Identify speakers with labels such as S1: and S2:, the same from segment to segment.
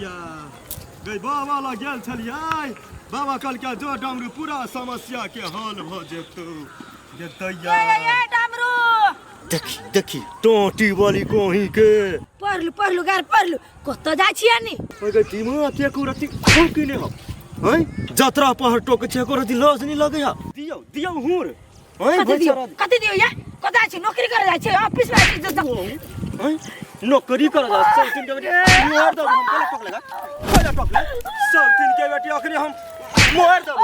S1: दैया गई बाबा लग गेल छलियै बाबा कहलकै जो डमरू पूरा समस्या के हल भऽ जेतौ गे दैया
S2: ए ए डमरू
S1: देखी देखी टोटी वाली कोही के
S2: पढ़लू पढ़लू गार पढ़लू कतऽ जाइ छियै नी
S1: ओइ गई दिमाग के एको रत्ती फौकी नहि हौ हैं जतरा पहर टोके छै एको रत्ती लज नहि लगै है दियौ दियौ हुर हैं
S2: कथी दियौ कथी दियौ या कतऽ जाइ छी नौकरी करे जाइ छी ऑफिस में जाइ छी
S1: हैं नौकरी कर जा सौतीन के बेटी मोर दब हम कला टोक लेगा कला टोक ले सौतीन के बेटी अखनी हम मोर दब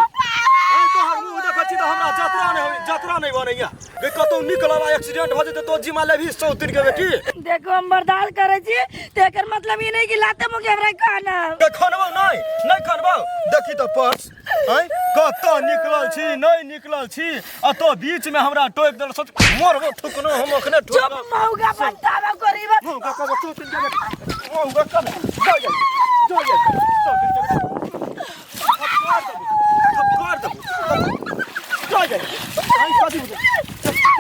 S1: हैं तोहर मुंह देखै छी तऽ हमरा जतरा नहि होई जतरा नहि बनैया गे कतौ निकलब आ एक्सीडेंट भऽ जेतै तो जिम्मा लेबही सौतीन के बेटी
S2: देखो हम बर्दाश्त करे छी तो एकर मतलब ई नहीं कि लाते मुके हमरा खाना
S1: गे खनबौ नहि नहि खनबौ देखी तऽ पर्स हैं कतऽ निकलल छी नहि निकलल छी आ तो बीच में हमरा टोकि देल सोच मरबो थुकनो हम अखने
S2: चुप मौगा बनतावा करीब
S1: मौगा कब सौतीन के बेटी मौगा कब जा जा जा जा सौतीन के बेटी थपकार देबो थपकार देबो जा जा आई कथी बुझे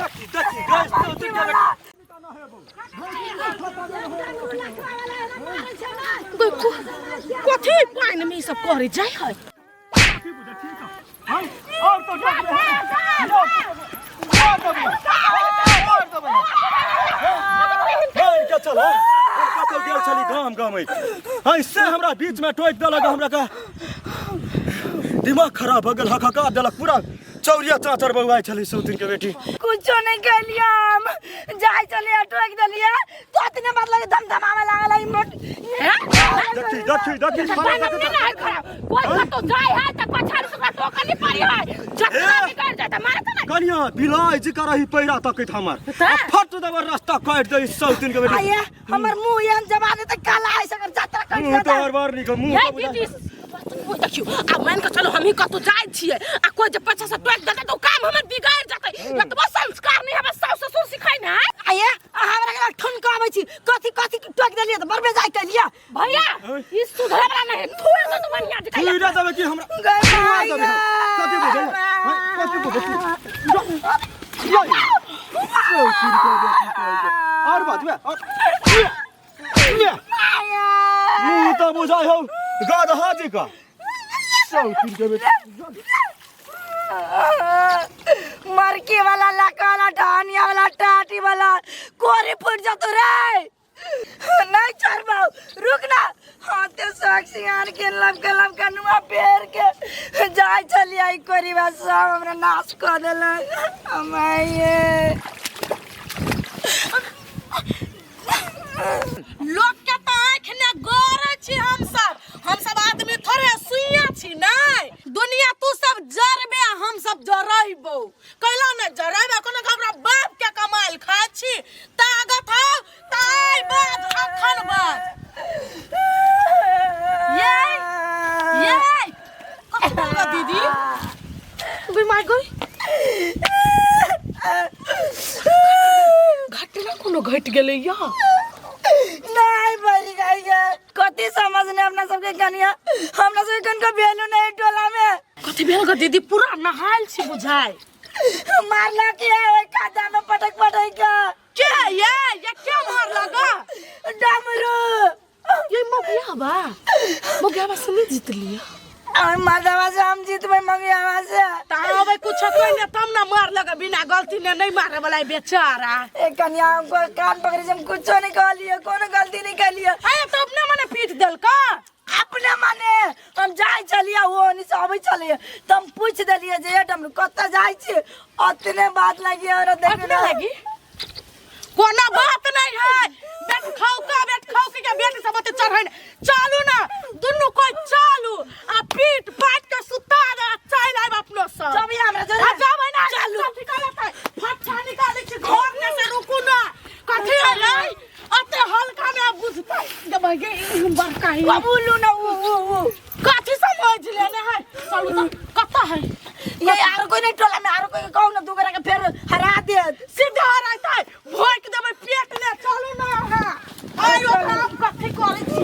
S1: देखी देखी गैस सौतीन के बेटी
S3: कथी पानि में ई सब करे जाइ है
S1: और तो के चल कतौ गेल छली गाम गाम ऐसे हमरा बीच में टोकि देलक हमरा का दिमाग खराब भऽ गेल हकहका देलक पूरा चौरिया चाचर बौआइ छलै सौतिन के बेटी
S2: कुछो नहीं कहलिया हम जाय चलिया टोक देलिया तो इतने बात लगे धमधमावे लागल है मोट
S1: देखी देखी देखी
S3: पानि में नहीं है खराब कोई कतौ जाइ है त पछाड़ी से ओकरा टोकऽ नहीं पड़ी है जतना निकल जाए त मारत ना
S1: कनिया बिलाइ जी करही पैरा तकैत हमर आ फट देबर रास्ता काटि दै सौतिन के बेटी
S2: आये हमर मुंह एहन जमा दे त काला है सकर जात्रा कट
S1: मुँह
S2: जाता
S1: तोहर बड़ नीक मुँह
S3: ये
S1: तऽ बुझा-
S3: दीदी ओइ देखियौ आब मान के चलू हमही कतौ जाइ छियै आ कोइ जे पछा से टोकि देतै तऽ ओ काम हमर बिगाड़ि जेतै एतबो संस्कार नहि हमर साउस ससुर सिखै ने
S2: आये हमरा के ठुनका आबै छी कथी कथी टोक देलियै त बड़ बेजाय कहलियै
S3: भैया ई सुधरे वाला नहीं थोड़े से तो बढ़िया जे
S1: थुइरे देबै कि हमरा
S2: गए
S1: थुइरे
S2: भाई
S1: देबै हम। कथी बुझै हैं? कथी बुझै छी? यो, यो। सौतीन के बेटी कहै छै। और बाजबै और मुँह तऽ बुझाइ हौ गदहा जी का सौतीन के बेटी
S2: मरकी वाला लका वाला ढानिया वाला टाटी वाला कोरी फूट जातो रे नहीं छोड़बाऊ रुक ना हाथे शौक सिंगार के लमका लमका नुआ पेर के जाय चली आई कोरी बा सब हमरा नाश कर देलक हमाये
S3: लोक के तऽ आँखि ने गड़ै छी हमसब हमसब आदमी थोड़े सुइया छी नहि दुनिया तू सब जरबे आ हमसब जरैबौ कैला ने जरैबे कोनो हमरा बाप के कमाइल खाइ छी तागत हौ तऽ आइ बाज अखन बाज ये ये कथी भेल गऽ दीदी गई माय गई घटना कोनो घटि गेलै या
S2: नहीं बड़ी गई है कथी समझने अपना सबके कनिया हमरा सबके कनिका वैल्यू नहीं टोला में
S3: कथी भेल गऽ दीदी पूरा नहायल छी बुझाय
S2: मारला के ओइ खादा में पटक पटक के
S3: के ये ये के मारला गा
S2: डमरू
S3: ये मगिया बा मगिया बा से नहीं जीत लिया
S2: और मर्दवा से हम जीतबै मंगियावा से
S3: ता आबै कुछ कोई ने तब ना मार लगा बिना गलती ने नहीं मारे वाला बेचारा
S2: ए कनिया हमको कान पकड़े से हम कुछो नहीं कहलिए कोनो गलती नहीं कहलिए
S3: अरे तो अपने मने पीट देलका
S2: अपने मने हम जाय छलिए वो ओनी से अबै छलिए त हम पूछ देलिए जे ए डमरू कतऽ जाय छी अतने बात लगी और देख
S3: अपने लगी कोनो बात नहीं है बेट खाऊ का बेट खाऊ के बेट सब ओते चढ़ै चालू ना दुन्नू कोई चालू आ पीट पाट के सुता दे आ चल आब अपनो सब
S2: जब हमरा जरे
S3: आ जाबै ना चालू निकालत है फट्ठा निकालै छी घर ने से रुकू ना कथी है रे अते हल्का में आब बुझतै जब गे ई बड़का ही
S2: कबूलू ना उ उ उ
S3: कथी समझ लेने है चलू तो कत्ता है
S2: ये आरो कोई नहीं टोला में आरो कोई कहू ना दू गोरा के फेर हरा देत
S3: सीधा रहतै भोक देबै पेट ने चलू ना अहाँ आयो काम कथी करै छी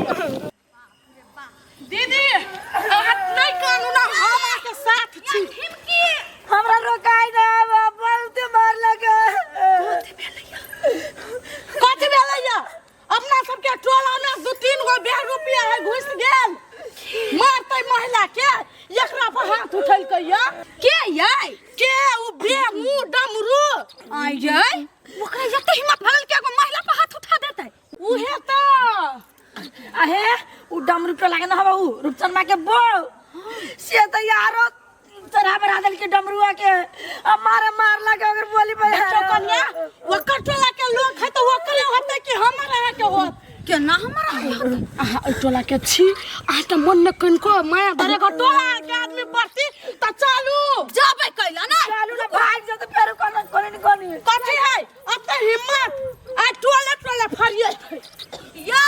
S3: दीदी अहाँ नहि कानू ना हम अहाँके साथ छी
S2: हमरा रोकाई ना बहुत मार लगे
S3: कथी भेलैया अपना सबके टोला में दू तीन गो बेर रुपया है घुस गेल मारतै महिला के एकरा पर हाथ उठेलकै या
S4: के यै
S3: के उ बेमू डमरू
S4: आइ यै ओकरा एते हिम्मत भगल के एगो महिला पर हाथ उठा देतै
S3: उहे तऽ
S2: अहे उ डमरू पे लागे ना हवा उ रूपचंद माँ के बो से तो यारो चढ़ा बढ़ा देल के डमरुआ के आ मारे मारला के अगर बोली पे
S3: देखियो कन्या ओकर टोला के लोग है तऽ ओकरे होतै कि हमर अहाँ के होत
S4: केना हमरा
S3: अहाँ ओहि टोला के छी अहाँके मन में कनिको माया धरे टोला के आदमी पड़ती तऽ चलू
S4: जाबै कैला ना
S2: चालू ना भाग जा तो फेर कोनो कोनो नहीं कोनी
S3: कथी है अते हिम्मत आ टोले टोले फरिए
S4: यै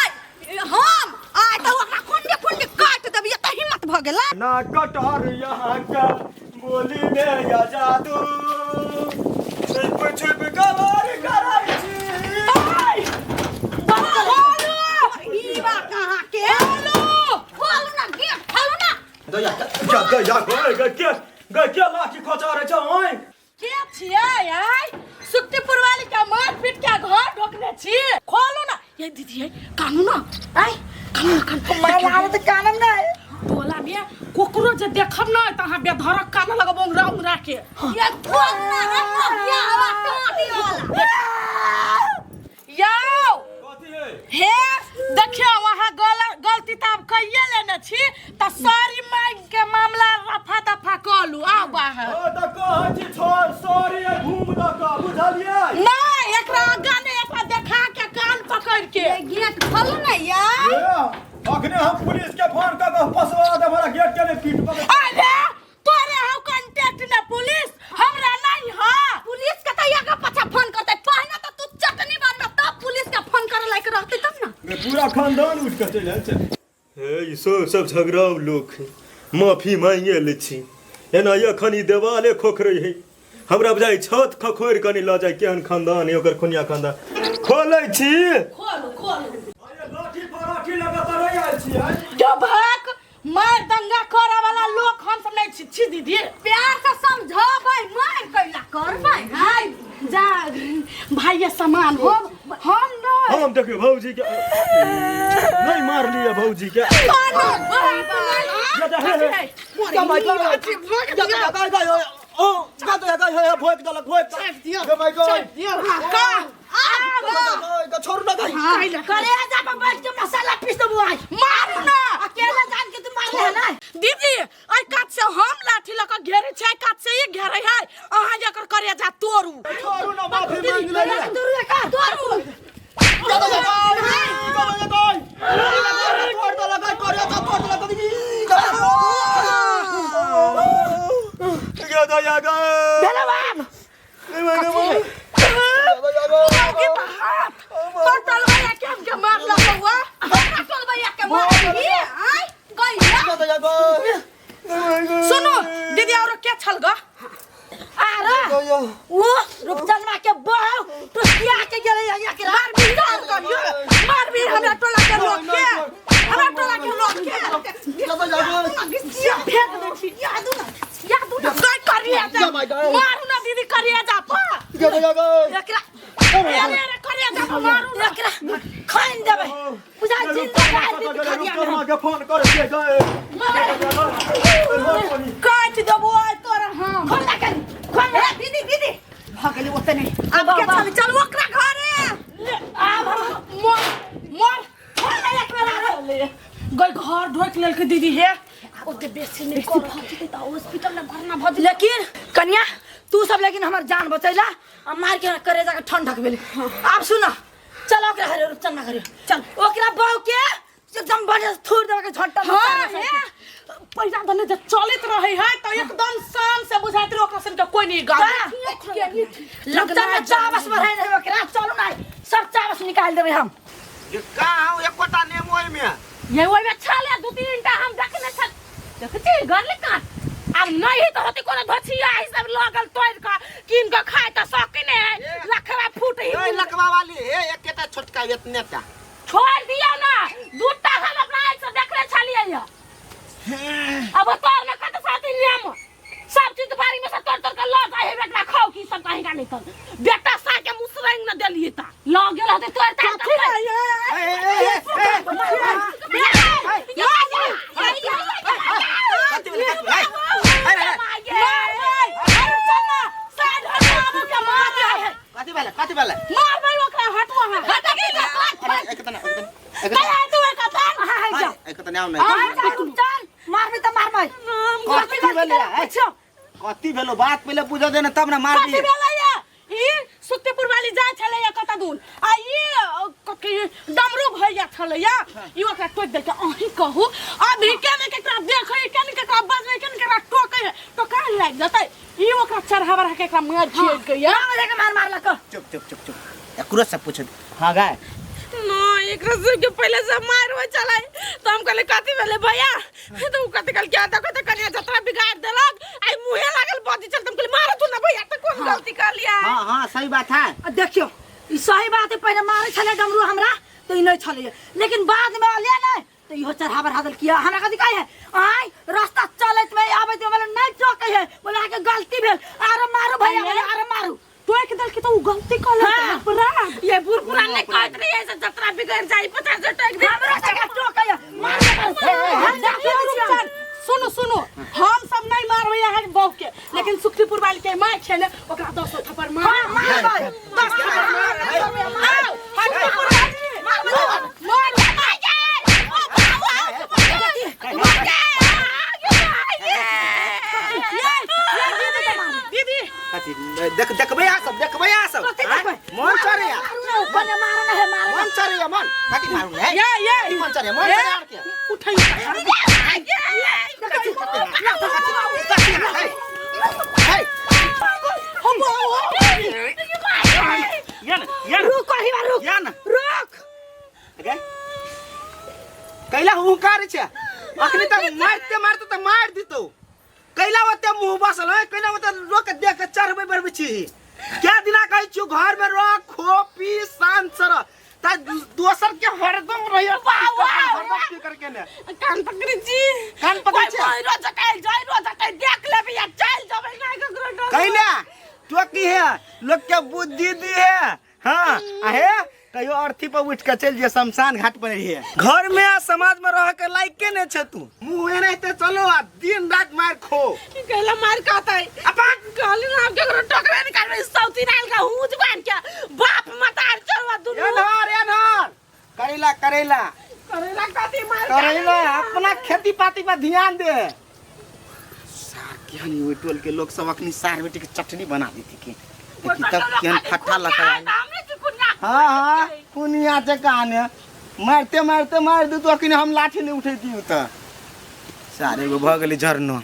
S4: हम आइ तऽ ओकरा कुंडे कुंडे काट देबै एते हिम्मत भऽ गेला
S1: ना कटहर यहाँ का बोली में या जादू छिप छिप कवर करै छी
S4: ई बा कहाँ के खोलू ना गेट खोलू ना
S1: दया क्या दया गए गए के गए के लाठी खोचा रहे छौ ओए
S3: के छियै आइ सुक्तिपुर वाली के मार पीट के घर ढोकने छी खोलू ना ये दीदी ये कानू ना
S2: आई
S3: कानू ना कानू
S2: मार लागे तो कानम ना
S3: टोला में कुकरो जे देखब ना त अहाँ बेधरक कान लगब उंगरा उंगरा के
S4: ये खोल ना रे मोहिया हवा काटी वाला
S3: यौ
S1: कथी है
S3: हे देखियौ अहाँ गलती तऽ आब कहिए लेने छी तऽ सॉरी मांग के मामला रफा दफा कऽ लू आउ बाहर
S1: ओ त कहै छी छोड़ सॉरी घूम द क बुझलियै
S3: नहि एकरा आगाँ नहि एकरा देखा के कान पकड़ के
S4: ये गेट खोलू ना यार
S1: ए, अखने हम पुलिस के फोन कऽ के फसवा दे हमरा गेट के ने पीट पकड़
S3: अरे तोरे हौ कांटेक्ट ने पुलिस हमरा नहीं हा
S4: पुलिस के तऽ आगा पाछा फोन करते पहिने तऽ तू चटनी बनबे तब पुलिस के फोन करे लायक रहते तब ना
S1: बे पूरा खानदान उठ के चलि आयल छै हे ई सब सब झगड़ाउ लोक है माफी मांगे ले छी एना एखन ई देवाले खोखरै है हमरा बुझाइ छत खखोरि कनि लऽ जाय केहन खानदान है ओकर खुनिया खानदान खोलै छी
S3: खोलू खोलू
S1: अरे लाठी पराठी लगा तऽ नहि आयल छियै
S3: जो भाग मार दंगा करे वाला लोग हम सब नहीं छी छी दीदी
S4: प्यार से समझाबै मार कैला करबै
S3: हाय जा भाई ये सामान हो हम नहीं
S1: हम देखियौ भौजी के नहीं मार लिअ भौजी के
S3: कोनो बात
S1: जा, जा, हे, हे।
S3: नहीं
S1: जा, माय गॉड। जा, जा, जा, जा, जा, ओ, जा, जा, जा, हे, भोक देलक, भोक देलक। हे, my God.
S3: का
S1: जा, जा, छोड़ू ना, गाय।
S2: करे जा पर बैठ के मसाला पीस देबो आई
S3: मारू ना
S2: अकेला जान के तू मार ले ना
S3: दीदी एहि कात से हम लाठी लऽ कऽ घेरे छै एहि कात से ई घेरे है अहाँ एकर करे जा तोड़ू
S1: छोड़ू ना, माफी मांगि लेलियै।
S2: तोरू एका
S3: तोड़ू
S1: जा, जा, जा, गाय। जा, जा, जा, गाय। तोड़ देलक, गाय, करे जा, तोड़ देलक, ई, जा। जा, जा, जा, गाय।
S2: भेलो बाप
S1: हे, my God. जा, जा, जा,
S3: के हाथ तोड़ टलबैया के हमके मारलक बौआ
S4: हमरा टोलबैया के मारबी आय कैला
S1: जा, जा, जा, गाय। हे, my God.
S3: सुनू दीदी और के छल ग
S2: आरे वो रूपचंद के बहु टुसिया के गेले या के
S3: मार भी मार करियो मार भी हमरा टोला के लोग के हमरा टोला के लोग के
S1: जा, जा, जा, गाय।
S3: फेंक दे छी
S4: यादू ना यादू ना
S3: गई करिया जा
S1: जा, my God.
S3: मारू ना दीदी करिया जा पा
S1: जा, जा, जा, गाय।
S2: एकरा
S3: अरे अरे करिया जा पा, मारू ना
S2: एकरा खाइन देबै बुझा जिंदा गाड़ दी खा दिया
S1: के फोन कर के गए
S3: काट देबो आइ तोरा हम
S2: खोल ना कर खोल ना
S4: दीदी दीदी भऽ गेलै ओते नहि
S3: आब के चल चल ओकरा घरे
S2: आब हम
S3: मोर मोर
S2: खोल ना एक बेर आरो
S3: गई घर ढोक लेलकै दीदी हे ओते बेसी नहि
S4: बेसी भऽ जेतै तऽ हॉस्पिटल मे भरना भऽ जेतै
S2: लेकिन कन्या तू सब लेकिन हमर जान बचैला आ मार के करेजा के ठंडक भेलै आब सुन चल ओकरा घरे रुपचन्ना घरे
S4: चल।
S2: ओकरा बहू के एकदम बढ़िया से थूर देबे के झट्टा
S3: हाँ हे पैसा धने जे चलैत रहे है तऽ एकदम शान से बुझाइत रहे ओकरा सन के कोई नहीं गावे
S2: रुपचन्ना चावस बढ़ाइ देबै ओकरा चलू ना सब चावस निकाल देबै हम
S5: ये कहाँ हौ एकोटा नेमो ओहिमे
S3: ये ओहिमे छले दू तीन टा हम देखने छल देखै छी गरले काट आब नहीं तऽ होते कोनो धोछिया ई सब लगल तोड़ कऽ कीन कऽ खाय तऽ शौक नहि है लखवा फूट ही
S5: ए लकवा वाली हे एकेटा छोटका एतने टा
S3: छोड़ दियौ ना दूटा हम अपना आँखि से देखले छलियै यऽ अब तोर में कत साथी नियम सब चीज बारी में से तोड़ तोड़ के लऽ जाइ है बेटा खाओ की सब कहीं का नहीं तब बेटा सा के मुसरंग न देलिए ता लऽ गेल होते तोड़ ताड़ के
S5: ए, ए, ए, ए, ए, कतने आउ ने।
S2: चल चल, चल मारबे त मारबै।
S5: कथी भेलै?
S2: पूछो।
S5: कथी भेलो बात पहिले बुझ दे ने तब ने मार
S3: कथी
S5: दिए।
S3: भेलैया? ई सुक्तिपुर वाली जाइ छलैया कतऽ दून आ ई कथी डमरू भैया छलैया, ई ओकरा टोकि देलकै। अहीं कहू अभी के ने केकरा देखै, के ने केकरा बजबै, के ने केकरा टोकै है तो काहे लागि जेतै? ई ओकरा चढ़ा बढ़ा के एकरा मारि खिएलकैया।
S2: हाँ, देख मार मारलक।
S5: चुप चुप चुप चुप, एकरो से पूछ। हाँ गाय
S3: न, एकरा सबके पहिले से मार होइ छलै तऽ हम कहलियै कथी भेलै भैया, तऽ ओ कथी कहलकै, देखो तऽ कनिया जतरा बिगाड़ देलक, आइ मुँहे लागल बजै छल। तऽ हम कहलियै मारऽ तू ने भैया, तऽ कोन गलती कहलियै?
S5: हाँ हाँ, सही बात है।
S2: आ देखियौ, ई सही बात है। पहिले मारै छलै डमरू हमरा तऽ ई नहि छलै, लेकिन बाद में अलियै नहि तऽ इहो चढ़ा बढ़ा देलकै। हमरा कथी कहै है, आय रास्ता चलैत में आबैत में बोले नहि टोकै है, बोले अहाँके गलती भेल, आरो मारू भैया, बोले आरो मारू।
S3: टोकि देलकै तऽ ओ गलती कऽ लेलकै।
S2: हाँ।
S3: अपराध ये बूढ़ पुरान नहि कहैत रहियै से जतरा बिगड़ि जाइ पता से टोकि दे।
S2: हमरा सबके टोकै है, मार हम जाके
S3: सुनू सुनू सुनू, हम सब नहीं मारबै अहाँके बहू के, लेकिन सुखीपुर वाली के माय छै ने, ओकरा 10 थप्पड़ मार।
S2: हाँ, मारबै।
S3: 10 थप्पड़ मार। आओ, सुखीपुर वाली मार मार मार। दीदी
S5: कथी देख देखबै अहाँ सब, देखबै अहाँ सब?
S2: कथी
S5: आँय?
S2: देखबै?
S5: मन चढ़ैया।
S2: मारू ने, मारू ने, हे मारू।
S5: मन चढ़ैया, मन कथी मारू ने?
S3: ये ये
S5: कथी मन चढ़ैया, मन चढ़ैया आर के
S3: उठै।
S5: हे हे या ना, या ना।
S2: रुक अही बार, रुक।
S5: या ना।
S2: रुक।
S5: गे कैला हुंकार छै? अखनी तक मारते मारते तऽ मार दितौ। कैला ओते मुंह बसल है? कैला ओते लोक देख के चढ़बै बढ़बै छी? क्या दिना कहै छियौ घर में रह, खो पी, शांत से रह, ता दोसर के हरदम रहिए हरदम की करके ने
S3: कान पकड़ै छी।
S5: कान पकड़ै छी।
S3: रोज जकाइ जाय, रोज जकाइ देख लेबै या चलि जेबै, नहि ककरो डर।
S5: कैला टोकी है, लोग के बुद्धि दी है। हाँ आहे कहियो अर्थी पर उठ के चलि जे शमशान घाट पर रहिए। घर में आ समाज में रह के लायक के नहीं छे तू। मुंह एनाहिते चलो आ दिन रात मार खो।
S3: की कहला मार कहतै?
S5: अपन
S3: कहली ना हम केकरो टोकबे नहि करबै। सौती नाल के हूज बान्ह के बाप मतार चलवा दुनू।
S5: एनहर एनहर करेला करेला
S3: करेला कथी मार
S5: करेला। अपना खेती पाती पर ध्यान दे। सार केहन ओहि टोल के लोग सब अखनी सार बेटी के चटनी बना देती के देखी तब केहन खट्टा लगता। हाँ हाँ, पुनिया से कहाने मारते मारते मार दू तो अखनी हम लाठी नहीं उठेती। तऽ सारे एगो भऽ गेलै झरनो।